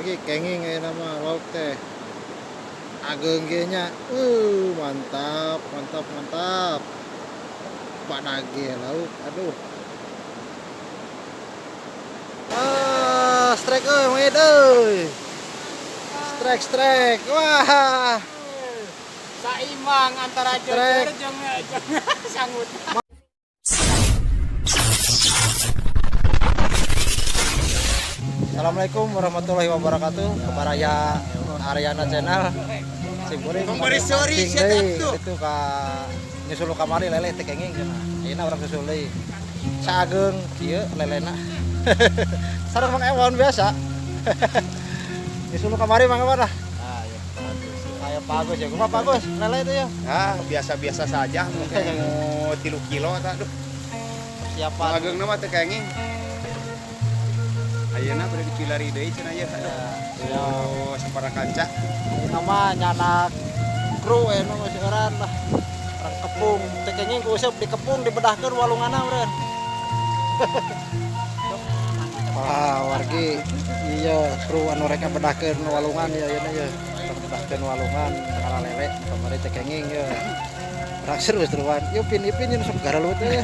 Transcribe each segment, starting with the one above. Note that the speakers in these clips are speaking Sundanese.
Wargi kenging ayeuna mah lauk teh. Ageung ge nya. Mantap, mantap, mantap. Padage lauk, aduh. Ah, strike euy, mangit euy. Strike, strike. Wah. Saimbang antara Strike. jojer jeung sangut. Assalamualaikum warahmatullahi wabarakatuh. Kebaraya Aryana Channel. Simkuring Kembali sore, mancing siap deui. atuh. Itu ka nyusul kamari lele teh kenging cenah. Ayeuna urang susul deui. Saageung kieu lelena. Sareng Mang Ewon biasa. Nyusul kamari Mang Ewon lah. Ah, ya, bagus. Ayo bagus ya. Kumaha bagus lele itu ya. Ah, biasa-biasa saja mungkin mau 3 kilo tak aduh. Persiapan. Ageung mah teu kenging. Ayeuna bade dipilari deui cenah ieu aduh. Ya, Oh, sapara kaca. nama nyanak kru anu masih euran lah. Orang kepung, teh kenging ku useup dikepung dibedahkeun walunganna eureun. Wah, wargi iya kru anu rek bedahkeun walungan ya ayeuna ya. Rek bedahkeun walungan ngala lele kamari teh kenging ya. Rak seru-seruan. Yuk pin ipin yen sok garalut teh.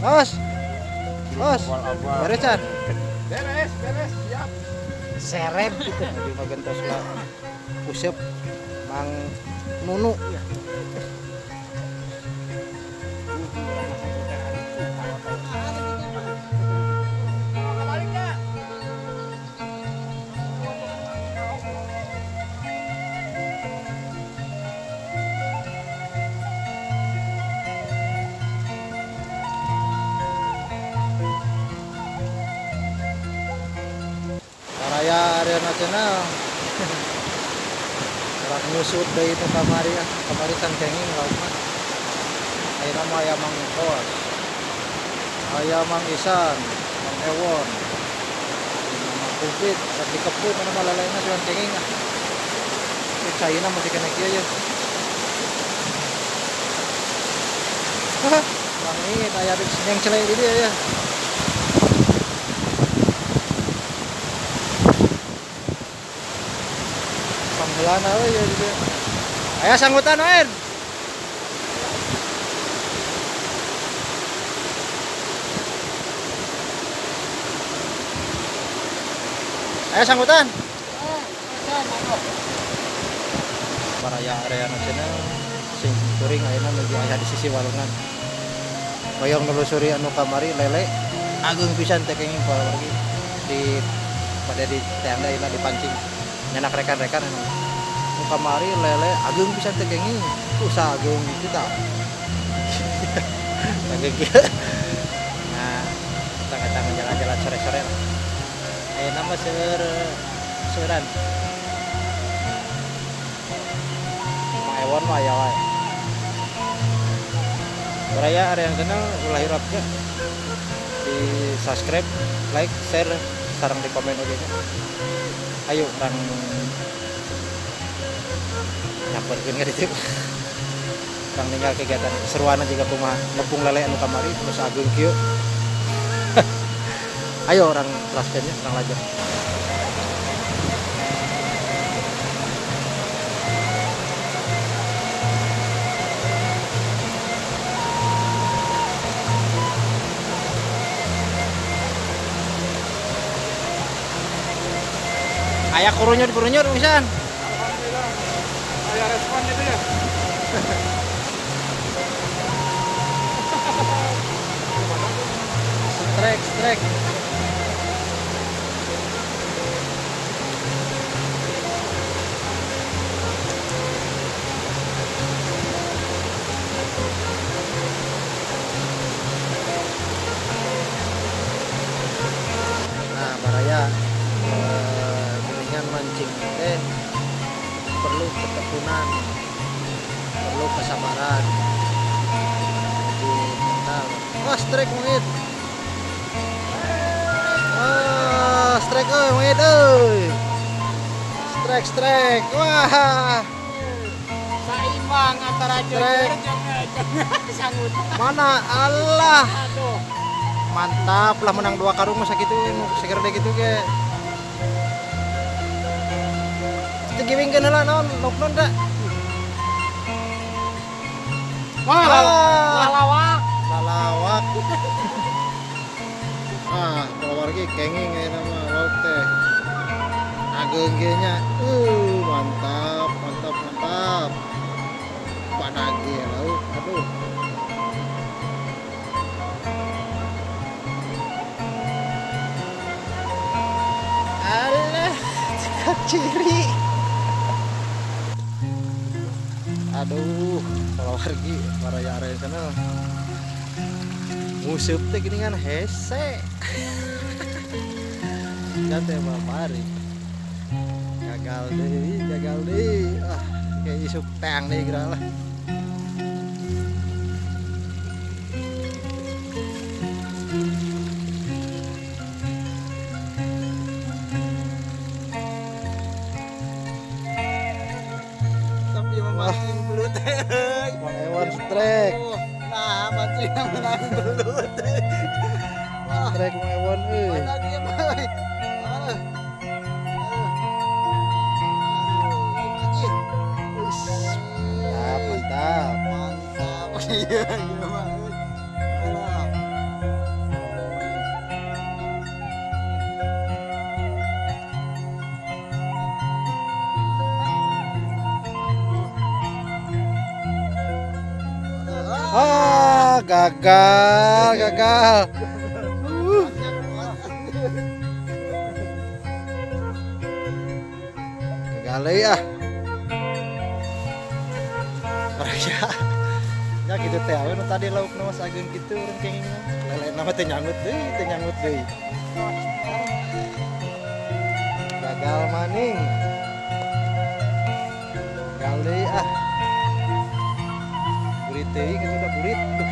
Bos. Bos. Beres, Chan. Beres, beres, siap. Sereb gitu di magentos lah. Usep Mang Nunu. Baraya Aryana Channel. Urang nyusut deui nu kamari ah. Kamari can kenging lauk mah. Ayeuna mah aya Mang Kos. Aya Mang Isan, Mang Ewon. Mang Kupit, rek dikepung anu mah lelena sugan kenging ah. Ieu caina masih kena kieu ye. Mang It aya di yang celai di dieu ya. Pangheulana we ya di dieu. Aya sanggutan wae. Aya sanggutan. Baraya Aryana Channel sing kuring ayeuna nuju aya di sisi walungan. Hoyong nelusuri anu kamari lele ageung pisan teh kenging para wargi di pada di teang deui lah dipancing. Nyanak rekan-rekan anu. Nu kamari lele ageung pisan teh kenging. Usaha ageung gitu tah. Ageung kieu. Nah, tangga-tangga jalan-jalan sore-sore lah. Ayeuna mah seur seuran. Mang Ewon mah aya wae. Baraya Aryana Channel ulah hirap nya. Di subscribe, like, share, sareng di komen oge nya. Ayo urang nyamperkeun ka ditu. Urang ninggal kegiatan seruana juga kumaha ngepung lele anu kamari terus ageung kieu. Ayo urang teraskeun nya, urang lajeng. Aya kurunyut-kurunyut pisan. Alhamdulillah. Aya respon gitu ya. Strike, strike. Nah, baraya mendingan mancing teh perlu ketekunan, perlu kesabaran, di mental. Wah, strike mungkin. Wah, strike euy, mungkin euy. Strike, strike. Wah. Saimbang antara jojer Strike. jeung sangut. Mana? Allah. Aduh. Mantap lah menang 2 karung masa gitu nu segede gitu ge. Teu giwingkeun heula naon laukna da. Wah, lalawak. Lalawak. Ah, kalawargi kenging ayeuna mah lauk teh. Ageung ge nya. Mantap, mantap, mantap. Padage lauk, aduh. Alah, ciri. Aduh, kalawargi baraya area sana. Nguseup teh gini kan hese. Ya teh babari. Gagal deui, gagal deui. Ah, kayak isuk teang deui geura lah. Tapi memancing belut. Mang Ewan strike. Nah, mancing menang belut. Strike Mang Ewan euy. Mana dia, Boy? Aduh. Mantap, mantap. Mantap. Iya, iya, Bang. Ah, gagal, gagal. Gagal deui ah. Baraya. Ya gitu teh awe nu tadi laukna mah sageun kitu urang kenging. Lele mah teu nyanggut deui, teu nyanggut deui. Gagal maning. Gagal deui ah. Burit deui kitu da burit. Duh,